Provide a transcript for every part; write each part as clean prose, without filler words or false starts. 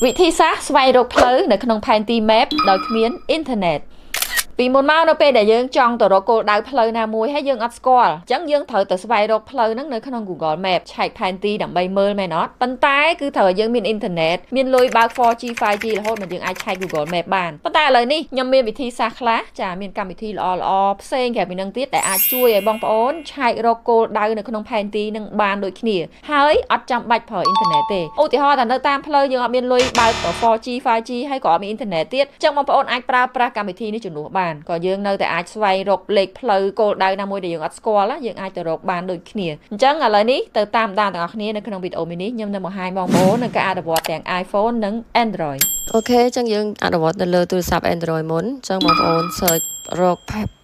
វិធីសាស្ត្រស្វែងរកផ្លូវនៅក្នុងផែនទី map ដោយគ្មានអ៊ីនធឺណិតពីមុនមកនៅពេលដែលយើងចង់ទៅរកគោលដៅផ្លូវណាមួយហើយយើងអត់ស្គាល់អញ្ចឹងយើងត្រូវទៅស្វែងរកផ្លូវហ្នឹងនៅក្នុង Google Map ឆែកផែនទីដើម្បីមើលមែនអត់ប៉ុន្តែគឺត្រូវឲ្យយើងមានអ៊ីនធឺណិតមានលុយបើក 4G 5G រហូតមកយើងអាចឆែក Google Map បានប៉ុន្តែឥឡូវនេះខ្ញុំមានវិធីសាស្ត្រខ្លះចាមានកម្មវិធីល្អល្អផ្សេងក្រៅពីនឹងទៀតដែលអាចជួយឲ្យបងប្អូនឆែករកគោលដៅនៅក្នុងផែនទីនឹងបានដូចគ្នាហើយអត់ចាំបាច់ប្រើអ៊ីនធឺណិតទេឧទាហរណ៍ថានៅតាមផ្លូវយើងអត់មានលុយបើក 4G 5G ហើយក៏អត់មានអ៊ីនធឺណិតទៀតអញ្ចឹងបងប្អូនអាចប្រើប្រាស់កម្មវិធីនេះជំនួសបានក៏យើងនៅតែអាចស្វែងរកលេខផ្លូវគោលដៅណាមួយដែលយើងអត់ស្គាល់យើងអាចទៅរកបានដូចគ្នាអញ្ចឹងឥឡូវនេះទៅតាមដានទាំងអស់គ្នានៅក្នុងវីដេអូមួយនេះខ្ញុំនឹងបង្ហាញបងប្អូននៅការអនុវត្តទាំង iPhone និង Android។ OK ចឹងយើងអនុវត្តនៅលើទូរស័ព្ទ Android មុនចឹងបងប្អូន search រក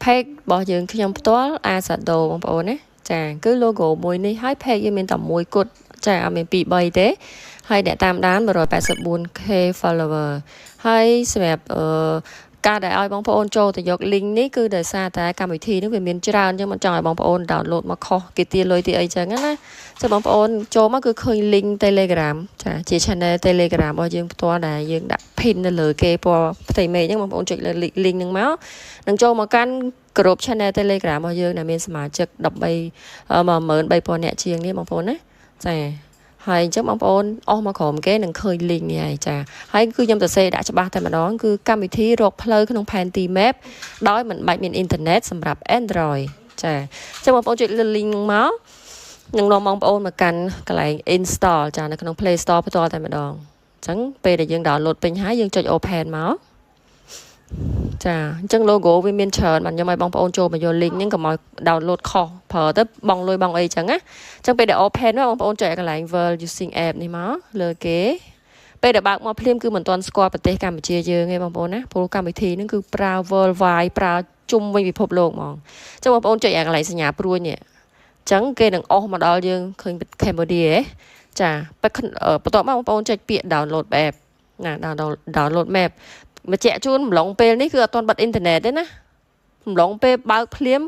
page របស់យើងខ្ញុំផ្ទាល់ Azado បងប្អូនណាចាគឺ logo មួយនេះហើយ page យើងមានតែមួយគត់ចាអត់មាន2 3ទេហើយអ្នកតាមដាន 184K follower ហើយសម្រាប់អឺការដែលឲ្យបងប្អូនចូលទៅយក link នេះគឺដោយសារតែកម្មវិធីនេះវាមានច្រើនអញ្ចឹងមិនចង់ឲ្យបងប្អូន download មកខុសគេទាលុយទីអីចឹងណាចឹងបងប្អូនចូលមកគឺឃើញ link Telegram ចាជា channel Telegram របស់យើងផ្ទាល់ដែលយើងដាក់ pin នៅលើគេពណ៌ផ្ទៃមេឃអញ្ចឹងបងប្អូនចុចលើ link ហ្នឹងមកនឹងចូលមកកាន់ក្រុម channel Telegram របស់យើងដែលមានសមាជិក13 13,000នាក់ជាងនេះបងប្អូនណាចាហើយអញ្ចឹងបងប្អូនអស់មកក្រុមគេនឹងឃើញ link នេះហើយចាហើយគឺខ្ញុំទៅសេដាក់ច្បាស់តែម្ដងគឺកម្មវិធីរកផ្លូវក្នុងផែនទី map ដោយមិនបាច់មានអ៊ីនធឺណិតសម្រាប់ Android ចាអញ្ចឹងបងប្អូនចុចលើ link មកនឹងនាំបងប្អូនមកកាន់កន្លែង install ចានៅក្នុង Play Store ផ្ទាល់តែម្ដងអញ្ចឹងពេលដែលយើង download ពេញហើយយើងចុច open មកចាអញ្ចឹង logo វាមានច្រើនបាទខ្ញុំឲ្យបងប្អូនចូលមកយក link ហ្នឹងកុំឲ្យ download ខុសប្រើទៅបងលុយបងអីចឹងណាអញ្ចឹងពេលដែល open មកបងប្អូនចុចឲ្យកន្លែង world using app នេះមកលើគេពេលដែលបើកមកភ្លាមគឺមិនទាន់ស្គាល់ប្រទេសកម្ពុជាយើងទេបងប្អូនណាព្រោះកម្មវិធីហ្នឹងគឺប្រើ worldwide ប្រើជុំវិញពិភពលោកហ្មងអញ្ចឹងបងប្អូនចុចអាកន្លែងសញ្ញាព្រួញនេះអញ្ចឹងគេនឹងអស់មកដល់យើងឃើញ Cambodia ហ៎ចាបន្ទាប់មកបងប្អូនចុចពាក្យ download app ណា download map បញ្ជាក់ជូនម្លងពេលនេះគឺអត់ទាន់បិទអ៊ីនធឺណិតទេណាម្លងពេលបើកភ្លាម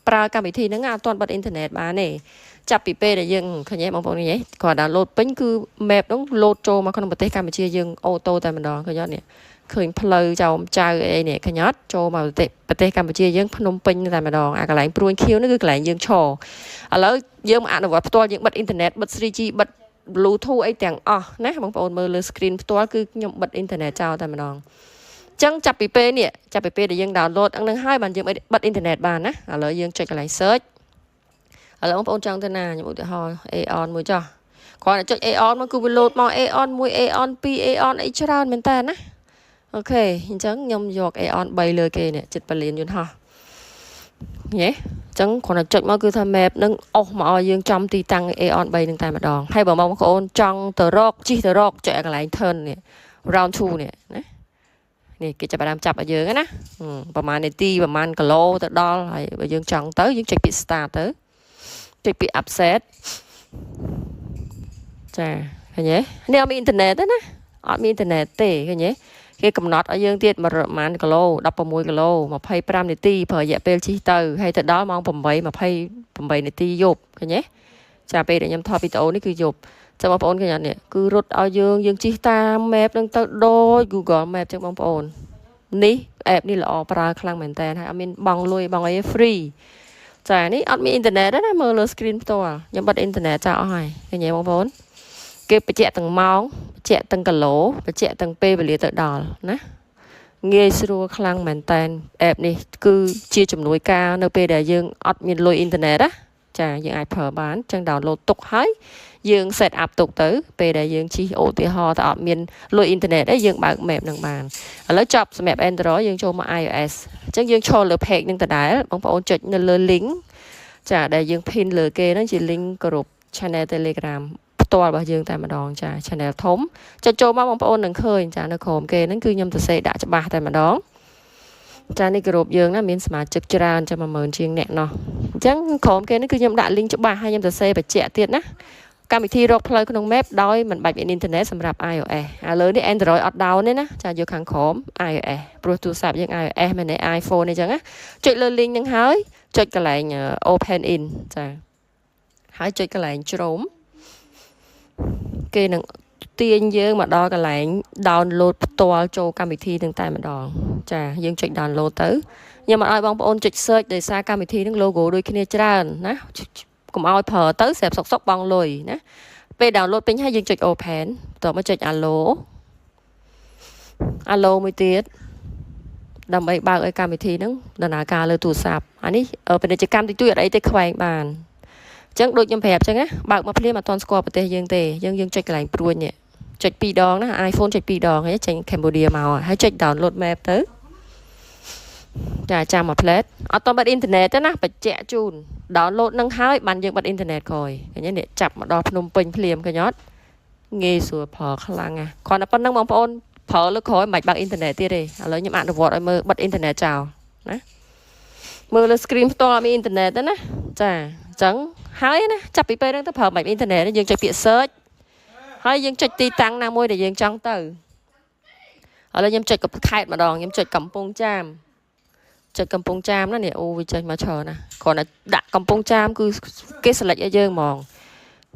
ប្រើកម្មវិធីហ្នឹងអត់ទាន់បិទអ៊ីនធឺណិតបានទេចាប់ពីពេលដែលយើងឃើញទេបងប្អូនឃើញទេគ្រាន់ download ពេញគឺ map ហ្នឹង load ចូលមកក្នុងប្រទេសកម្ពុជាយើង auto តែម្ដងឃើញអត់នេះឃើញផ្លូវចោមចៅអីនេះឃើញអត់ចូលមកប្រទេសកម្ពុជាយើងភ្នំពេញតែម្ដងអាកន្លែងព្រួញខៀវនេះគឺកន្លែងយើងឈរឥឡូវយើងមកអនុវត្តផ្ទាល់យើងបិទអ៊ីនធឺណិតបិទ 3G បិទ Bluetooth អីទាំងអស់ណាបងប្អូនមើលលើ screen ផ្ទាល់គឺខ្ញុំបិទអ៊ីនធឺណិតចោលតែម្ដងចឹងចាប់ពីពេលនេះចាប់ពីពេលដែលយើង download ហ្នឹងហើយបានយើងបិទអ៊ីនធឺណិតបានណាឥឡូវយើងចុចកន្លែង search ឥឡូវបងប្អូនចង់ទៅណាខ្ញុំឧទាហរណ៍ AEON មួយចុះគ្រាន់តែចុច AEON មកគឺវា load មក AEON 1 AEON 2 AEON អីច្រើនមែនតើណាOK អញ្ចឹងខ្ញុំយក AEON 3លើគេនេះចិត្តពលានយន្តហោះញ៉េអញ្ចឹងគ្រាន់តែចុចមកគឺថា map នឹងអស់មកឲ្យយើងចំទីតាំង AEON 3នឹងតែម្ដងហើយបើបងប្អូនចង់ទៅរកជិះទៅរកចុចឲ្យកន្លែង turn នេះ round 2នេះណានេះគេចាប់ផ្ដើមចាប់ឲ្យយើងណាប្រហែលនាទីប្រហែលគីឡូទៅដល់ហើយបើយើងចង់ទៅយើងចុចពាក្យ start ទៅចុចពាក្យ accept ចាឃើញទេនេះអត់មានអ៊ីនធឺណិតទេណាអត់មានអ៊ីនធឺណិតទេឃើញទេគេកំណត់ឲ្យយើងទៀតប្រហែលគីឡូ16គីឡូ25នាទីប្រើរយៈពេលជិះទៅហើយទៅដល់ម៉ោង8:28នាទីយប់ឃើញទេចាពេលដែលខ្ញុំថតវីដេអូនេះគឺយប់ចាំបងប្អូនឃើញអត់នេះគឺរត់ឲ្យយើងយើងជិះតាម map នឹងទៅដូច Google Map ចឹងបងប្អូននេះ app នេះល្អប្រើខ្លាំងមែនតើហើយអត់មានបង់លុយបង់អី free ចានេះអត់មានអ៊ីនធឺណិតទេណាមើលលើ screen ផ្ទាល់ខ្ញុំបិទអ៊ីនធឺណិតចោលអស់ហើយឃើញទេបងប្អូនគេបញ្ជាក់ទាំងម៉ោងបញ្ជាក់ទាំងគីឡូបញ្ជាក់ទាំងពេលវេលាទៅដល់ណាងាយស្រួលខ្លាំងមែនតើ app នេះគឺជាជំនួយការនៅពេលដែលយើងអត់មានលុយអ៊ីនធឺណិតណាចាយើងអាចប្រើបានចឹង download ទុកហើយយើង set up ទុកទៅពេលដែលយើងជិះឧទាហរណ៍ថាអត់មានលុយអ៊ីនធឺណិតអីយើងបើក map នឹងបានឥឡូវចប់សម្រាប់ Android យើងចូលមក iOS អញ្ចឹងយើងឈរលើ page នឹងដដែលបងប្អូនចុចនៅលើ link ចាដែលយើង pin លើគេហ្នឹងជា link ក្រុម channel Telegram ផ្ទាល់របស់យើងតែម្ដងចា channel ធំចុចចូលមកបងប្អូននឹងឃើញចានៅក្រោមគេហ្នឹងគឺខ្ញុំសរសេរដាក់ច្បាស់តែម្ដងចានេះក្រុមយើងណាមានសមាជិកច្រើនចាំ10000ជាងអ្នកណោះអញ្ចឹងក្រោមគេនេះគឺខ្ញុំដាក់ link ច្បាស់ហើយខ្ញុំសរសេរបញ្ជាក់ទៀតណាកម្មវិធីរកផ្លូវក្នុង map ដោយមិនបាច់មានអ៊ីនធឺណិតសម្រាប់ iOS ឥឡូវនេះ Android អត់ down ទេណាចាយកខាងក្រោម iOS ព្រោះទូរស័ព្ទយើង iOS មែនទេ iPhone អញ្ចឹងណាចុចលើ link ហ្នឹងហើយចុចកន្លែង open in ចាហើយចុចកន្លែង Chrome គេនឹង ទាញយើងមកដល់កន្លែង download ផ្ទាល់ចូលកម្មវិធីនឹងតែម្ដងចាយើងចុច download ទៅខ្ញុំអត់ឲ្យបងប្អូនចុច search ដោយសារកម្មវិធីនឹង logo ដូចគ្នាច្រើនណាកុំឲ្យប្រើទៅស្រាប់សុកសុកបងលុយណាពេល download ពេញហើយយើងចុច open បន្ទាប់មកចុច allow allow មួយទៀតដើម្បីបើកឲ្យកម្មវិធីហ្នឹងដំណើរការលើទូរស័ព្ទអានេះពាណិជ្ជកម្មតិចតួចអត់អីទេខ្វែងបានអញ្ចឹងដូចខ្ញុំប្រាប់អញ្ចឹងណាបើកមកភ្លាមអត់ទាន់ស្គាល់ប្រទេសយើងទេយើងយើងចុចកន្លែងព្រួញនេះចុច2ដងណា iPhone ចុច2ដងហើយចេញ Cambodia មកហើយចុច download map ទៅចាចាំមួយភ្លែតអត់តបិទអ៊ីនធឺណិតទេណាបញ្ជាក់ជូន download នឹងហើយបានយើងបិទអ៊ីនធឺណិតក្រោយឃើញទេនេះចាប់មកដល់ភ្នំពេញភ្លាមឃើញអត់ងាយស្រួលប្រើខ្លាំងណាស់គ្រាន់តែប៉ុណ្្នឹងបងប្អូនប្រើលើក្រោយមិនបាច់បើកអ៊ីនធឺណិតទៀតទេឥឡូវខ្ញុំអនុវត្តឲ្យមើលបិទអ៊ីនធឺណិតចោលណាមើលលើ screen ផ្ទាល់អត់មានអ៊ីនធឺណិតទេណាចាអញ្ចឹងហើយណាចាប់ពីពេលហ្នឹងទៅប្រើមិនបាច់អ៊ីនធឺណិតយើងចុចពាក្យ search ហើយយើងចុចទីតាំងណាមួយដែលយើងចង់ទៅឥឡូវខ្ញុំចុចខេត្តម្ដងខ្ញុំចុចកំពង់ចាមចុចកំពង់ចាមណានេះអូវាចេញមកច្រើនណាគ្រាន់តែដាក់កំពង់ចាមគឺគេ select ឲ្យយើងហ្មង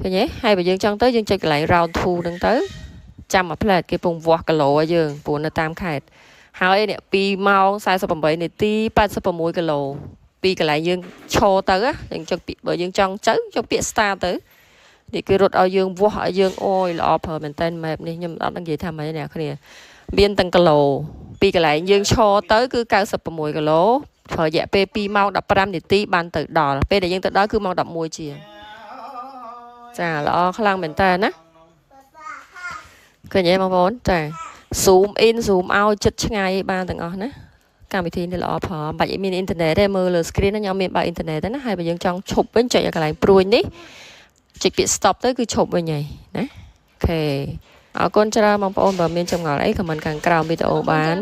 ឃើញទេហើយបើយើងចង់ទៅយើងចុចកន្លែង round 2ហ្នឹងទៅចាំមួយភ្លែតគេពងវាស់គីឡូឲ្យយើងព្រោះនៅតាមខេត្តហើយនេះ2ម៉ោង48នាទី86គីឡូពីកន្លែងយើងឈរទៅយើងចុចពាក្យបើយើងចង់ទៅចុចពាក្យ start ទៅនេះគេរត់ឲ្យយើងវាស់ឲ្យយើងអូយល្អប្រើមែនតើ map នេះខ្ញុំអត់ដឹងនិយាយថាម៉េចអ្នកគ្នាមានទាំងគីឡូពីកន្លែងយើងឈរទៅគឺ96គីឡូប្រើរយៈពេល2ម៉ោង15នាទីបានទៅដល់ពេលដែលយើងទៅដល់គឺម៉ោង11ជាងចាល្អខ្លាំងមែនតើណាឃើញទេបងប្អូនចា zoom in zoom out ចិត្តឆ្ងាយបានទាំងអស់ណាកម្មវិធីនេះល្អប្រើមិនបាច់មានអ៊ីនធឺណិតទេមើលលើ screen ហ្នឹងខ្ញុំមានបើកអ៊ីនធឺណិតទេណាហើយបើយើងចង់ឈប់វិញចុចឲ្យកន្លែងព្រួញនេះចុចពាក្យ stop ទៅគឺឈប់វិញហើយណាOK អរគុណច្រើនបងប្អូនបើមានចម្ងល់អី comment ខាងក្រោមវីដេអូបាន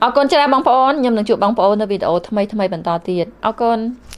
អរគុណច្រើនបងប្អូនខ្ញុំនឹងជួបបងប្អូននៅវីដេអូថ្មីៗបន្តទៀតអរគុណ។